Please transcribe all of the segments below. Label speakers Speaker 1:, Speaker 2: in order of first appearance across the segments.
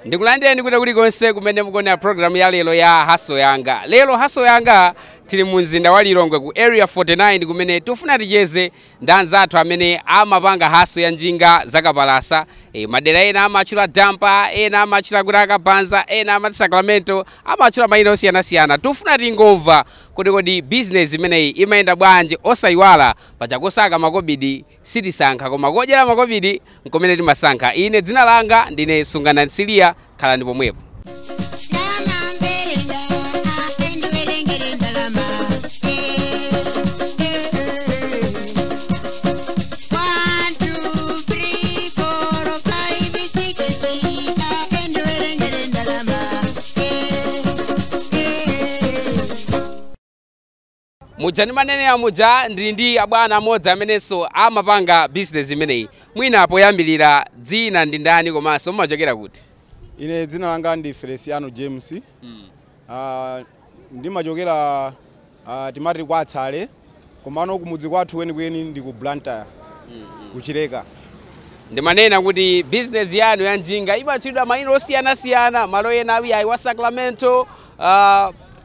Speaker 1: Ndikulandireni kuti kulikonse kumene mukuonera program ya lero ya Hustle Yanga. Lero Hustle Yanga tili mu mzinda wa Lilongwe ku Area 49 kumene tifuna ticheze ndi anzathu amene amapanga hustle ya njinga zakapalasa. Madera ena amatchula dampa, ena amatchula kuti akabanza, ena amati Sacramento, amatchula mayina osiyanasiyana. Tifuna tingomva kuti kodi business imeneyi imayenda bwanji, osayiwala pachakosaka makobidi sitisankha koma kodyera makobidi nkumene timasankha. Ine dzina langa ndine Sungana Nsilia, khalani pomwepo. Muja ndi manene amuja ndili ndi abwana amodzi amenenso amapanga business imeneyi. Mwina poyambilira dzina ndi ndani komanso mumachokera kuti?
Speaker 2: Ine dzina langa ndi Feliciano James. Ndimachokera timati kwa Tsale, komano kumudzi kwathu kwenikweni ndi ku Blantyre, kuchileka.
Speaker 1: Ndimanena kuti business yanu ya njinga imatchulidwa mayina osiyanasiyana, malo ena awi wa Sacramento,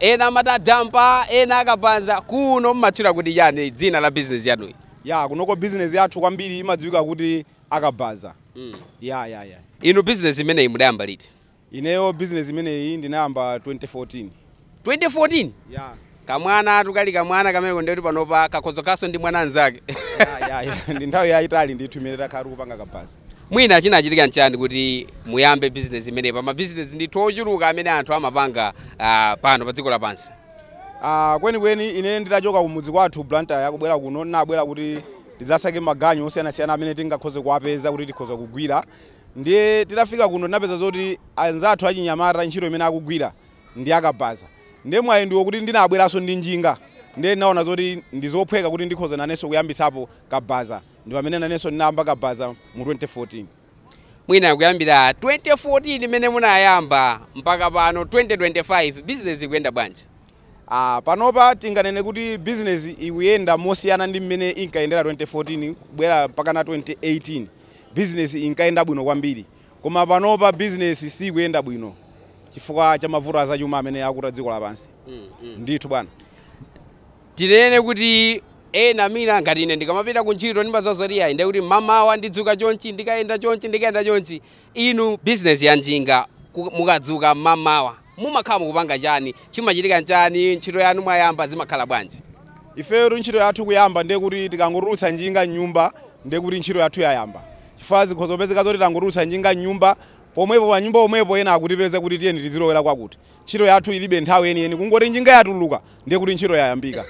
Speaker 1: ena amati dampa, ena akabanza. Kuno mmatchula kuti yani dzina la business yanuyi?
Speaker 2: Ya, kunoko business yathu kwambiri imadziwika kuti akabaza. Ya.
Speaker 1: Inu business imeneyi mudayamba liti?
Speaker 2: Ineyo business imeneyi ndinayamba 2014.
Speaker 1: 2014?
Speaker 2: Ya.
Speaker 1: Kamwana tukali kamwana kamene ndikuti panopa kakhozokaso ndi mwana anzake.
Speaker 2: Ya. Ndi nthawi yayitali ndithu imene takhala tikupanga kabaza.
Speaker 1: Mwina chinachitika nchani kuti muyambe business imeneyi? Pa ma business ndithu ochuluka amene anthu amapanga pano pa dziko lapansi.
Speaker 2: Kwenikweni ine nditachoka kumudzi kwathu Blantyre kubwera kuno, nabwera kuti ndidzasake maganyu osiyanasiyana amene tingakhoze kuwapeza kuti tikhoza kugwira. Ndiye titafika kuno ndinapeza zoti anzathu achinyamata ntchito imene akugwira ndi akabaza. Ndiye mwayi ndiwo kuti ndinabweranso ndi njinga. Ndiye ndinaona zoti ndizophweka kuti ndikhoza nanenso kuyambisapo kabaza. Ndi pamene nanenso ndinayamba kabaza mu 2014.
Speaker 1: Mwina kuyambira 2014 imene munayamba mpaka pano 2025 business ikuyenda bwanji?
Speaker 2: Panopa tinganene kuti business ikuyenda mosiyana ndi mmene inkayendera 2014 kubwera mpaka na 2018. Business inkayenda bwino kwambiri. Koma panopa business sikuyenda bwino chifukwa cha mavuto azachuma amene akuta dziko lapansi. Ndithu bwana.
Speaker 1: Tinene kuti ena mina ngati ine ndikamapita ku ntchito ndimazazoti ayi ndiye kuti mamawa ndidzuka chonchi ndikayenda chonchi ndikayenda chonchi. Inu business ya njinga mukadzuka mamawa mumakhala mukupanga chani? Chimachitika nchani? Ntchito yanu mwayamba zimakhala bwanji?
Speaker 2: Ifeyo ntchito yathu kuyamba ndiye kuti tikangotulutsa njinga m'nyumba ndiye kuti ntchito yathu yayamba. Chifukwa zikhozopezeka zoti tangotulutsa njinga m'nyumba pomwepo pa nyumba pomwepo ena akutipeza kuti tiyeni tizilowera kwakuti. Ntchito yathu ilibe nthawi yeniyeni, kungoti njinga yatuluka ndiye kuti ntchito yayambika.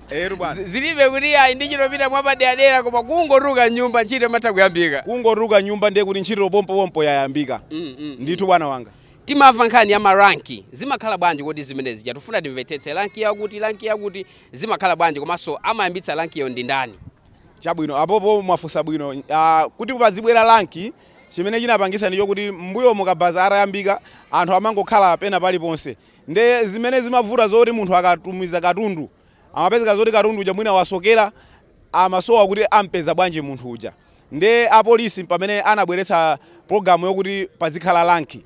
Speaker 2: Eru bwana.
Speaker 1: Zilibe kuti ayi ndi ntchito mwapaderadera, koma kungotuluka nyumba ntchito imatha kuyambika.
Speaker 2: Kungotuluka nyumba ndiye kuti ntchito pompopompo yayambika. Ndithu bwana wanga.
Speaker 1: Timamva nkhani ya maranki, zimakhala bwanji kodi zimenezi? Tifuna timvetsetse ranki yakuti, ranki yakuti zimakhala bwanji, komanso amayambitsa rankiyo ndi ndani?
Speaker 2: Chabwino, apopo mwafunsa bwino. Kuti pazibwera ranki, chimene chinapangisa ndicho kuti mbuyo mukabaza atayambika anthu amangokhala pena paliponse. Nde zimene zimavuta zoti munthu akatumiza katundu amapezeka zoti katundu uja mwina wasokera, amasowa kuti ampeza bwanji munthu uja. Nde apolisi pamene anabweretsa programu yokuti pazikhala ranki.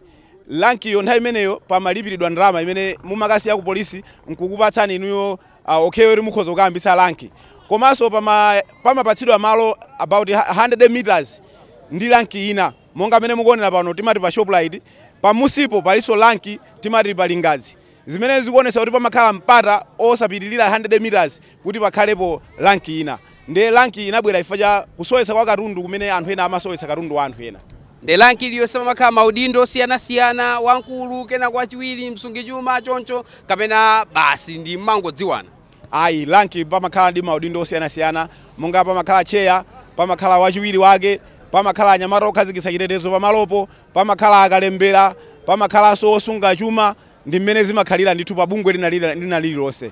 Speaker 2: Ranki yo nthawi imeneyo pamalipiridwa ndalama imene mumakasiya ku polisi nkukupatsani inuyo okheyo kuti mukhoza kukayambitsa ranki. Komanso pamapatsidwa malo about 100 meters ndi ranki ina. Monga amene mukuonera pano timati pa Shoprite, pamusipo palinso ranki timati pali Ngadzi. Zimene zikuonetsa kuti pamakhala mpata osapitirira 100 meters kuti pakhalepo ranki ina. Ndiye ranki inabwera chifukwa cha kusowetsa kwa katundu kumene anthu ena amasowetsa katundu wa anthu ena.
Speaker 1: Ndi ranki iliyonse pamakhala maudindo osiyanasiyana, wamkulu kena kwachiwiri, msungichuma choncho, kapena basi ndi mmangodziwana?
Speaker 2: Ayi, ranki pamakhala ndi maudindo osiyanasiyana, monga pamakhala cheya, pamakhala wachiwiri wake, pamakhala anyamata okhazikitsa chitetezo pamalopo, pamakhala akalembera, pamakhalanso osunga chuma. Ndi mmene zimakhalira ndithu pa bungwe lina lililonse.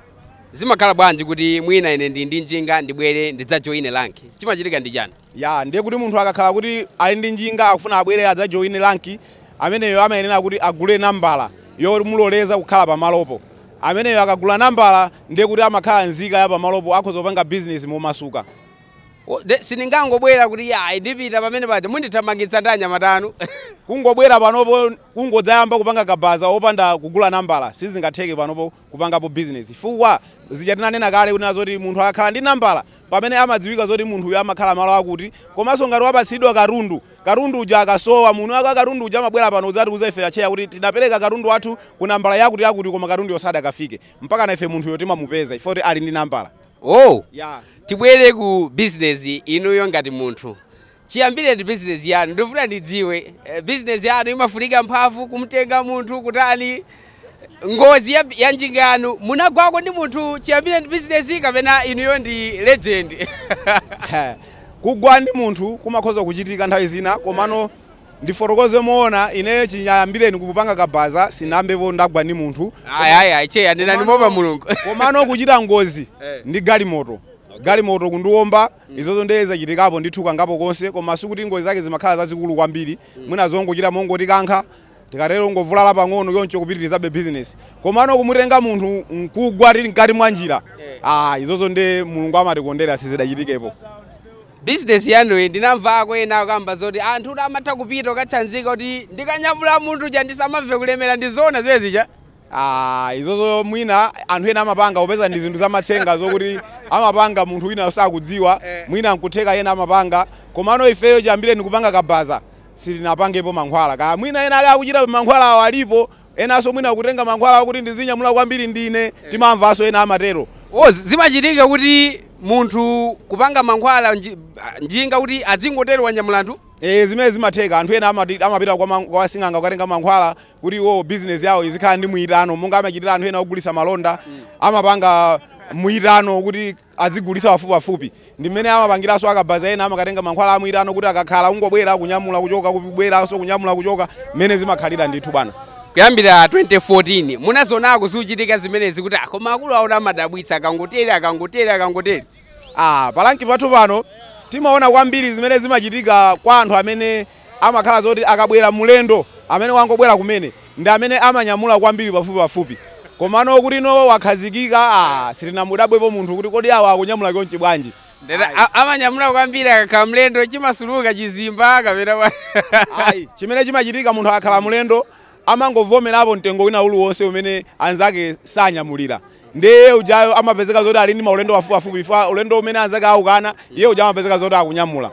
Speaker 1: Zimakhala bwanji kuti mwina ine ndi njinga ndibwere ndidzajoyine rank? Chimachitika ndi chani?
Speaker 2: Ya, ndiye kuti munthu akakhala kuti ali ndi njinga akufuna abwere adzajoyine rank, ameneyo amayenera kuti agule nambala yomuloleza kukhala pamalopo. Ameneyo akagula nambala ndiye kuti amakhala nzika ya pamalopo, akhoza kupanga business momasuka.
Speaker 1: Sindingangobwera kuti ya ndipita pamene paja mundithamangitsa ndi anyamatanu.
Speaker 2: Kungobwera panopo kungodzayamba kupanga kabaza opanda kugula nambala sizingatheke panopo kupangapo business, chifukwa zija tinanena kale kuti nazoti munthu akakhala ndi nambala pamene amadziwika zoti munthu uyu amakhala malo akuti, komanso ngati wapatsidwa katundu, katundu uja akasowa munthu aka katundu uja amabwera pano udzatiuza ife acheya kuti tinapereka katundu wathu ku nambala yakuti yakuti, koma katundu yosadakafike mpaka na ife munthuyo timamupeza ifo kuti ali ndi nambala.
Speaker 1: Oh,
Speaker 2: ya.
Speaker 1: Tibwere ku business inuyo ngati munthu. Chiyambire ndi business yanu, ndifuna ndidziwe business yanu imafunika mphamvu kumtenga munthu kutani, ngozi ya njinga yanu munagwako ndi munthu chiyambire ndi business kapena inuyo ndi legend?
Speaker 2: Kugwa ndi munthu kumakhoza kuchitika nthawi zina, komano ndifotokoze moona ine chiyambireni kupanga kabaza sinambepo ndagwa ndi munthu.
Speaker 1: Ayi ayi ayi cheya ndinandimopa Mulungu.
Speaker 2: Komano kuchita ngozi ndi galimoto. Galimoto kundiwomba, izozo ndiye zachitikapo ndithu kangapo konse, koma sikuti ngozi zake zimakhala zazikulu kwambiri. Mwina zongochita mongoti kankha, tikatero ngovulala pang'ono yoncho kupitirizabe business. Komano kumutenga munthu nkugwa tili mkati mwa njira, izozo ndiye Mulungu amatikondera sizidachitikepo.
Speaker 1: Business yanuyi ndinamvako ena akamba zoti anthu amatha kupita ukatsanzika kuti ndikanyamula munthu ja ndisamamve kulemera, ndi zoona zimene zija?
Speaker 2: Izozo mwina anthu ena amapanga popeza ndi zinthu zamatsenga zokuti amapanga munthu wina sakudziwa, mwina nkutheka ena amapanga, komano ifeyo chiyambireni kupanga kabaza sitinapangepo mankhwala. Kaya mwina ena akakuchita mankhwala awo alipo, enanso mwina kutenga mankhwala akuti ndizinyamula kwambiri ndine, timamvanso ena amatero.
Speaker 1: Oh, zimachitika kuti munthu kupanga mankhwala njinga kuti azingotero wanyamula anthu?
Speaker 2: Zimene zimatheka, anthu ena amapita kwa sing'anga kukatenga mankhwala kuti iwo business yawo izikhala ndi mwitano, monga amachitira anthu ena ogulitsa malonda, amapanga mwitano kuti azigulitsa pafupipafupi. Ndi mmene amapangiranso akabaza ena amakatenga mankhwala amwitano kuti akakhala ungobwera kunyamula kuchoka, kubweranso kunyamula kuchoka, mmene zimakhalira ndithu bwana.
Speaker 1: Kuyambira 2014 munazonako zikuchitika zimenezi kuti koma akulu awo amadabwitsa akangotere akangotere akangotere.
Speaker 2: Palanki pathu pano timaona kwambiri zimene zimachitika kwa anthu amene amakhala zoti akabwera mulendo amene wangobwera kumene ndi amene amanyamula kwambiri pafupipafupi. Komano kuti no wakhazikika, sitinamudabwepo munthu kuti kodi awa akunyamula chonchi bwanji.
Speaker 1: Amanyamula kwambiri akakhala mlendo chimasuluka chizimba kapena
Speaker 2: Ayi, chimene chimachitika munthu akakhala mlendo amangovomerapo mtengo wina uliwonse umene anzake sanyamulira. Ndiye ujayo amapezeka zoti ali ndi maulendo pafupipafupi, fa ulendo umene anzake aukana, iye uja amapezeka zoti akunyamula.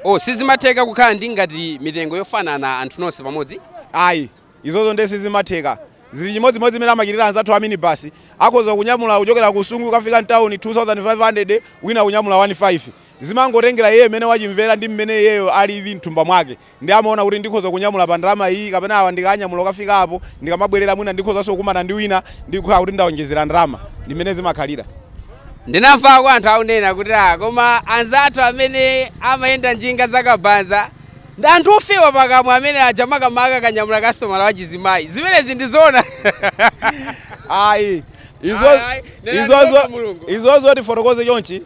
Speaker 1: Oh, sizimatheka kukhala ndi ngati mitengo yofanana anthu nonse pamodzi?
Speaker 2: Ayi, izozo ndiye sizimatheka. Zili chimodzimodzi imene amachitira anzathu a minibus, akhoza kunyamula kuchokera ku Sungu kukafika mtawuni 2500, wina kunyamula 15. Zimangotengera iye mmene wachimvera ndi mmene iyeyo alili mthumba mwake. Ndi amaona kuti ndikhoza kunyamula pa ndalama iyi kapena awa ndikanyamula kukafika apo, ndikamabwerera mwina ndikhozanso kukumana ndi wina ndikukhala kuti ndawonjezera ndalama. Ndi mmene zimakhalira.
Speaker 1: Ndinamvako anthu akunena kuti koma anzathu amene amayenda njinga zakabaza ndi anthu ofewa pakamwa amene aja makamaka akanyamula kastomala wachizimayi. Zimenezi ndi zoona?
Speaker 2: Ayi, izozo tifotokoze chonchi.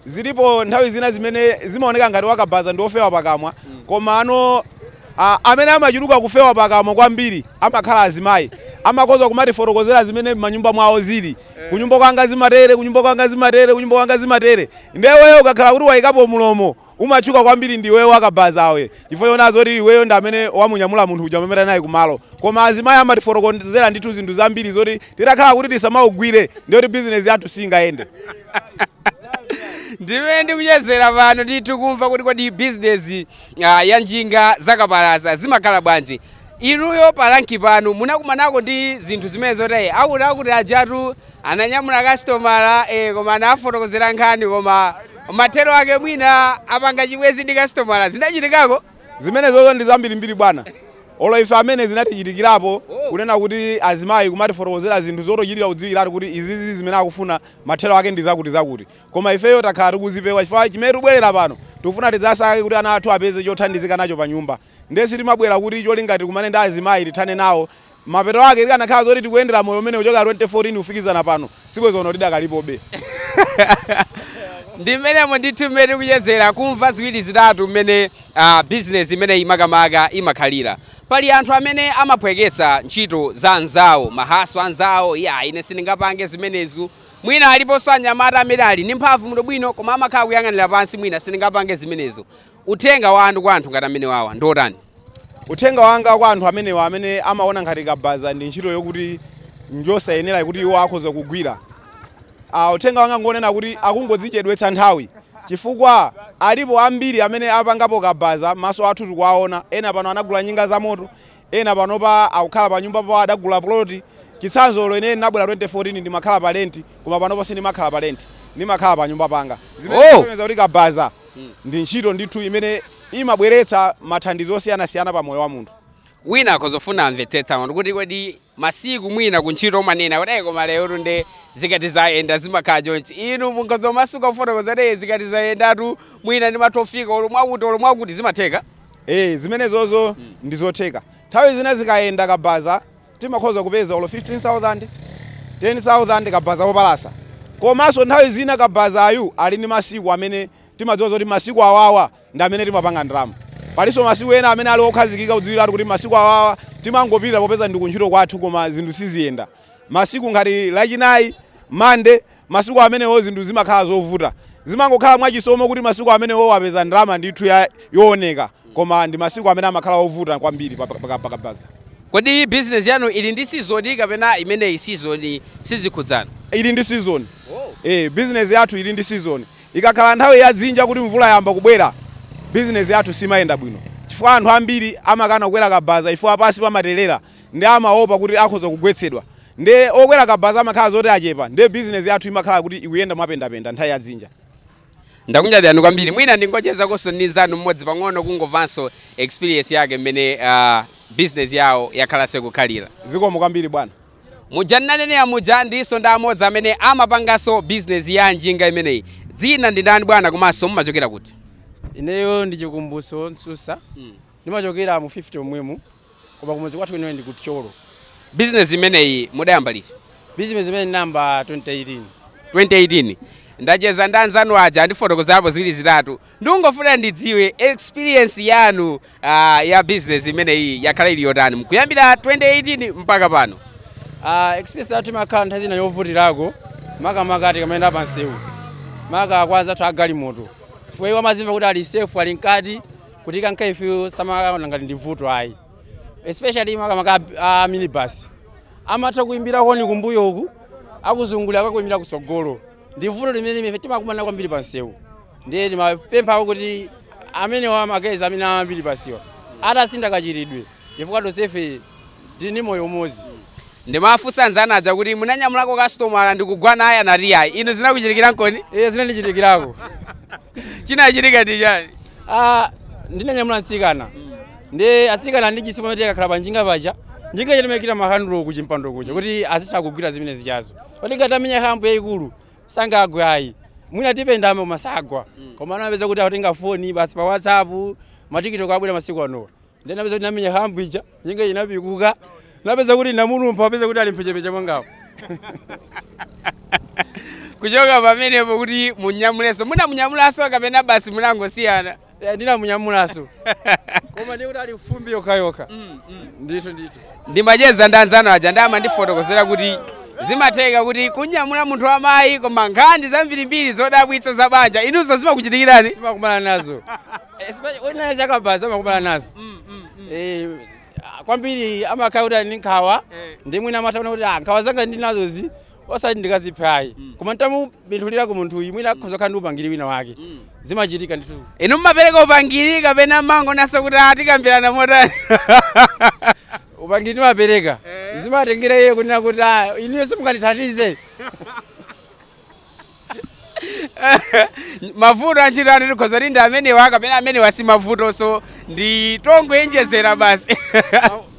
Speaker 2: Zilipo nthawi zina zimene zimaoneka ngati wakabaza ndi ofewa pakamwa, koma ano amene amachuluka kufewa pakamwa kwambiri amakhala azimayi. Amakoza kumatifotokozera zimene m'manyumba mwawo zili. Kunyumba kwanga zimatere, kunyumba kwanga zimatere, kunyumba kwanga zimatere. Ndiye wewe ukakhala kuti wayikapo mulomo umachuka kwambiri ndi wewe wakabazawe, chifukwa chona zoti iweyo ndi amene wamunyamula munthu uja amene naye kumalo. Koma azimayi amatifotokozera ndithu zinthu zambiri zoti titakhala kuti tisamaugwire ndiye kuti business yathu singayende.
Speaker 1: Ndimene ndikuchezera pano ndithu kumva kuti kodi business ya njinga zakapalasa zimakhala bwanji. Inuyo palanki pano munakumanako ndi zinthu zimene zoti akuti ajatu ananyamula kastomala, koma anafotokozera nkhani koma mathero ake mwina apanga chibwezi ndi kastomala. Zinachitikako?
Speaker 2: Zimene zozo ndi zambirimbiri bwana. Olo ife amene zinatichitikirapo kunena kuti azimayi kumatifotokozera zinthu zotochitira kudziwiratu kuti izizi zimene akufuna mathero ake ndi zakuti zakuti. Koma ifeyo takhala tikuzipewa chifukwa chimene tikubwerera pano tikufuna tidzasake kuti ana athu apeze chothandizika nacho pa nyumba. Ndiye sitimabwera kuti cholinga tikumane ndi azimayi tithane nawo, Mapeto ake tikanakhala zoti tikuyendera moyo umene kuchoka 2014 kufikizana pano, sibwezono tidakalipobe.
Speaker 1: Ndi mmenemo ndithu mmene tikuyezera kumva ziwiri zitatu mmene business imene imakamaka imakhalira. Pali anthu amene amaphwekesa ntchito za anzawo, ma hustle anzawo, ya ine sindingapange zimenezo. Mwina aliponso anyamata amene ali ndi mphamvu muno bwino koma amakhala kuyang'anira pansi, mwina sindingapange zimenezo. Uthenga wa anthu kwa anthu ngati amene wawa ndotani?
Speaker 2: Uthenga wanga kwa anthu amenewa amene amaona ngati kabaza ndi ntchito yokuti njosayenera kuti iwo akhoza kugwira, uthenga wanga ngonena kuti akungodzichedwetsa nthawi, chifukwa alipo ambiri amene apangapo kabaza, maso athu tikuwaona. Ena pano anagula nyinga za moto, ena panopa akukhala pa nyumba pawo, adagula ploti. Chitsanzo, ine ndinabwera 2014 ndimakhala pa rent, koma panopa sindimakhala pa rent, ndimakhala pa nyumba panga. Zimene zimene kuti kabaza ndi ntchito ndithu imene imabweretsa mathandizo osiyanasiyana pa moyo wa munthu.
Speaker 1: Wina akhozofuna amvetsetsa munthu kuti kodi masiku mwina kuntchito umanena kuti koma lero nde zikati zayenda zimakhala chonchi, inu munkazomasuka kufotokoza kuti zikati zayendatu mwina ndimatofika olo mwakuti olo mwakuti, zimatheka?
Speaker 2: Zimenezozo ndizotheka. Nthawi zina zikayenda kabaza timakhoza kupeza olo 15,000, 10,000 kabaza kopalasa. Komanso nthawi zina kabaza ayu ali ndi masiku amene timadziwa zoti masiku awawa ndi amene timapanga ndalama. Palinso masiku ena amene ali okhazikika kudziwiratu kuti masiku awawa timangopita popeza ndi kuntchito kwathu, koma zinthu siziyenda. Masiku ngati Lachinayi, Mande, masiku amenewo zinthu zimakhala zovuta, zimangokhala mwachisomo kuti masiku amenewo apeza ndalama ndithu yooneka, koma ndi masiku amene amakhala ovuta kwambiri pakabaza.
Speaker 1: Kodi business yanu ili ndi season kapena imeneyi season sizikhudzana?
Speaker 2: Ili ndi season. Business yathu ili ndi season. Ikakhala nthawi ya dzinja kuti mvula yamba kubwera, business yathu simayenda bwino, chifukwa anthu ambiri amakana kukwera kabaza ifo apasi pamaterera ndi amaopa kuti akhoza kugwetsedwa, ndi okwera kabaza amakhala zoti achepa, ndi business yathu imakhala kuti ikuyenda mwapendapenda nthawi ya dzinja.
Speaker 1: Ndakunyadirani kwambiri. Mwina ndingochezakonso ndi nzanu mmodzi pang'ono kungomvanso experience yake mmene business yawo yakhala sekukhalira.
Speaker 2: Zikomo kwambiri bwana.
Speaker 1: Muja ndinanenera muja, ndiso ndi amodzi amene amapanganso business ya njinga imeneyi. Dzina ndi ndani bwana, komanso mumachokera kuti?
Speaker 3: Ineyo ndi Chikumbuso Nsusa. Ndimachokera mu 50 omwemu, koma kumudzi kwathu ineyo ndi ku Thyolo.
Speaker 1: Business imeneyi mudayamba liti?
Speaker 3: Business imene namba 2018.
Speaker 1: 2018. Ndacheza ndi anzanu aja, andifotokozerapo ziwiri zitatu. Ndingofuna ndidziwe experience yanu ya business imeneyi yakhala ili yotani kuyambira 2018 mpaka pano?
Speaker 3: Experience yathu imakhala nthawi zina yovutirako, makamaka tikamayenda pansewu, maka kwa anzathu agalimoto, chifukwa iwo amazimva kuti ali safe, ali mkati kuti kanka ife samaona ngati ndi vuto ayi. Especially makamaka a minibus amatha kuimbira honi kumbuyo uku, akuzungulira akakuimbira kutsogolo. Ndi vuto limene ife timakumana kwambiri pansewu. Ndiye timapemphako kuti amene wa magezi amene amambiri pasiwa atasintha kachitidwe, chifukwa tonsefe tili moyo umodzi.
Speaker 1: Ndimafunsa anzanu aja kuti munanyamulako customer ndikugwa naye, anati ayi. Inu zinakuchitikira nkoni?
Speaker 3: Zinandichitikirako.
Speaker 1: Chinachitika ndi chani?
Speaker 3: Ndinanyamula mtsikana, ndi atsikana ndi chisomo choti akakhala pa njinga paja, njinga chitimekira mahandulo kuchimpando kuja kuti azitha kugwira zimene zichazo, kuti ngati amenya hump yayikulu sangagwe ayi, mwina tipendamo koma sagwa. Koma anapeza kuti akutenga foni basi pa WhatsApp, ma TikTok abwera masiku anowa, ndi napeza kuti namenya hump ija, njinga inapikuka, napeza kuti namulumpha, apeza kuti ali mphechepeche mwangawo.
Speaker 1: Kuchoka pamenepo kuti munyamulenso, munamunyamulanso kapena basi munangosiyana?
Speaker 3: Ndinamunyamulanso, koma ndi kuti ali fumbi yokhayokha ndithu ndithu.
Speaker 1: Ndimacheza ndi anzanu aja, ndamandifotokozera kuti zimatheka kuti kunyamula munthu wamayi koma nkhani zambirimbiri zodabwitsa za banja. Inunso zimakuchitikirani?
Speaker 3: Timakumana nazo, wina zakabaza amakumana nazo kwambiri, amakhala kuti ali ndi nkhawa, ndi mwina amataona kuti nkhawa zanga ndi nazozi osati ndikaziphayi, koma ntamupindulirako munthu uyu mwina akhoza kukhala ndi upangiri wina wake. Zimachitika ndithu.
Speaker 1: Inu mmapereka upangiri kapena mangonaso kuti atikambirana motani?
Speaker 3: Upangiri timapereka, zimatengera iye kunena kuti iniyo simungandithandize.
Speaker 1: Mavuto antchito anu tikhoza kuti ndi amenewa kapena amenewa si mavuto, so ndi tongoyenjezera basi?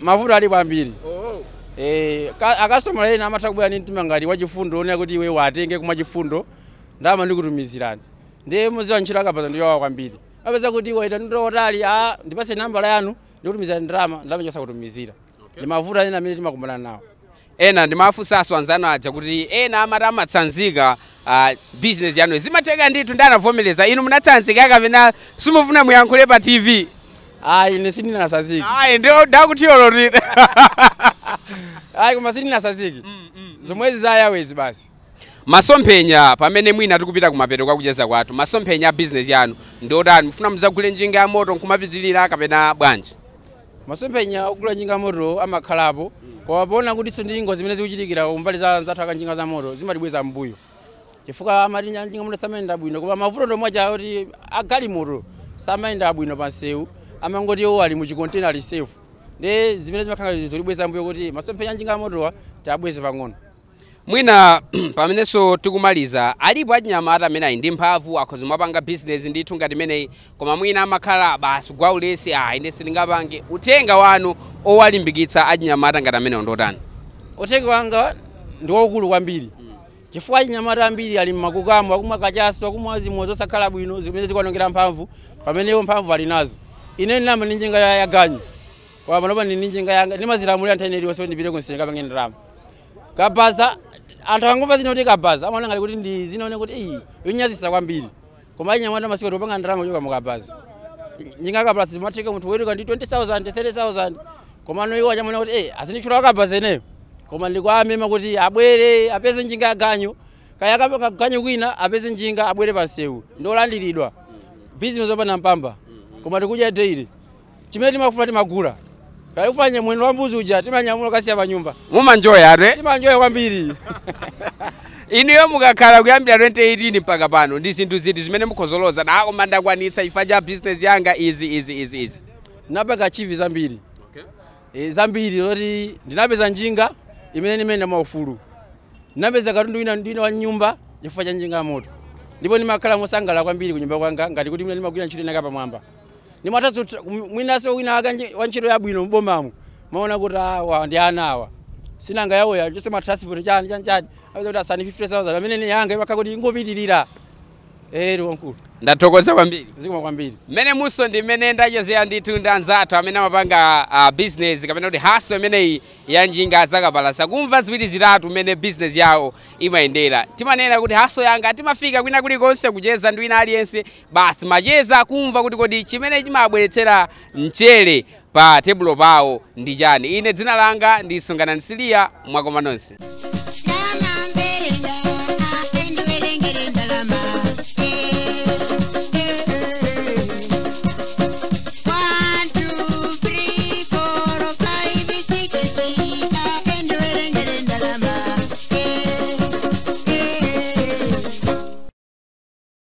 Speaker 3: Mavuto alipo ambiri. Akastomala ena amatha kubwera ndi mtima ngati wachifundo, onena kuti iwe watenge kumwa chifundo ndama ndikutumizirani. Ndiye muziwa ntchito akabaza ndiyowawa kwambiri, apeza kuti waita ndotali, ndipase nambala yanu ndikutumizirani ndalama, ndalama chosakutumizira. Ndi mavuto ena amene timakumbana nawo.
Speaker 1: Ena ndimafunsanso anzanu aja kuti ena amati amatsanzika business yanu zimatheka ndithu, ndi anavomereza. Inu munatsanzika kapena simufuna muyankhule pa TV?
Speaker 3: Ayi, ine sindinasaziki.
Speaker 1: Ayi, ndakutiyolotira.
Speaker 3: Ayi, koma sindinasaziki, zomwezi za Airways basi.
Speaker 1: Masomphenya, pamene mwina tikupita kumapeto kwa kucheza kwathu, masomphenya a business yanu ndiotani? Mufuna muzagule njinga ya moto nkumapitirira kapena bwanji?
Speaker 3: Masomphenya okugula njinga moto amakhalapo, koma poona kuti ndi ngozi zimene zikuchitikira kumbali za anzathu akanjinga za moto zimatibweza mbuyo, chifukwa amati njinga moto samayenda bwino, koma mavuto ndomwe aja kuti agalimoto samayenda bwino pansewu, amangoti iwo ali muchikontena, ali safe. Ndi zimene zimakhala zolibweza mbuyo kuti masomphenya a njinga ya motowa tiabweze pang'ono.
Speaker 1: Mwina pamenenso tikumaliza, alipo achinyamata amene ali ndi mphamvu, akhoza mapanga business ndithu ngati imeneyi, koma mwina amakhala basi gwaulesi, ah, ine sindingapange. Uthenga wanu owalimbikitsa achinyamata ngati amenewo ndotani?
Speaker 3: Uthenga wanga ndi waukulu kwambiri, chifukwa achinyamata ambiri ali mmakukamo, akumwa kachaso, akumwa zimwe zosakhala bwino zimene zikuonongera mphamvu pamenewo mphamvu ali nazo. Ine ndinama ndi njinga ya ganyu, koma panopa ndili ndi njinga yanga, ndimazilamulira nthawi iliyonse ndipite kunsenga pange ndalama. Kabaza, anthu akangomva zina kuti kabaza amaona ngati kuti ndi zinaone kuti iyi yonyazisa kwambiri, koma achinyamata masiku tikupanga ndalama kuchoka mukabaza. Njinga kabaza zimatheka munthu weruka ndi 20,000, 30,000, koma ano iwo achamaona kuti azinditchula kabaza ineyo. Koma ndikuamema kuti abwere apeze njinga ya ganyu, kaya akapanga ganyu kwina apeze njinga, abwere pansewu, ndiolandiridwa. Bizinesi zopanda mpamba, koma tikudya daily. Chimene timafuna timagula, kaya ufanye mwendo wa mbuzi uja timanyamula kasiya pa nyumba.
Speaker 1: Mumanjoya ate?
Speaker 3: Timanjoya kwambiri.
Speaker 1: Inuyo mukakhala kuyambira 2018 mpaka pano, ndi zinthu ziti zimene mukhozoloza da koma ndakwanitsa chifukwa cha business yanga izi, izi, izi, izi?
Speaker 3: Napanga achieve zambiri. Zambiri zoti ndinapeza njinga imene nimene maufulu, ndinapeza katundu wina ndina wa nyumba chifukwa cha njinga ya moto, ndipo ndimakhala mosangalala kwambiri kunyumba kwanga ngati kuti mwina ndimagwira ntchito inaka pamwamba. Ndimatatso mwinaso wina wa ntchito yabwino mbomamo maona kuti awa ndi ana awa sinanga yawoya chose ma transport chani chani chani, apeza kuti asani 50,000 amene ni yanga imakhala kuti ingopitirira. Wankulu.
Speaker 1: Ndathokoza kwambiri.
Speaker 3: Zikoma kwambiri.
Speaker 1: Mmene muso ndi mmene ndachezera ndithu ndi anzathu amene amapanga business kapena kuti hustle imeneyi ya njinga zakapalasa, kumva ziwiri zitatu mmene business yawo imayendera. Timanena kuti hustle yanga timafika kwina kulikonse kucheza ndi wina aliyense, basi macheza kumva kuti kodi chimene chimabweretsera mchere pa tebulo pawo ndi chani. Ine dzina langa ndi Sungana Nsiliya, mwakoma nonse.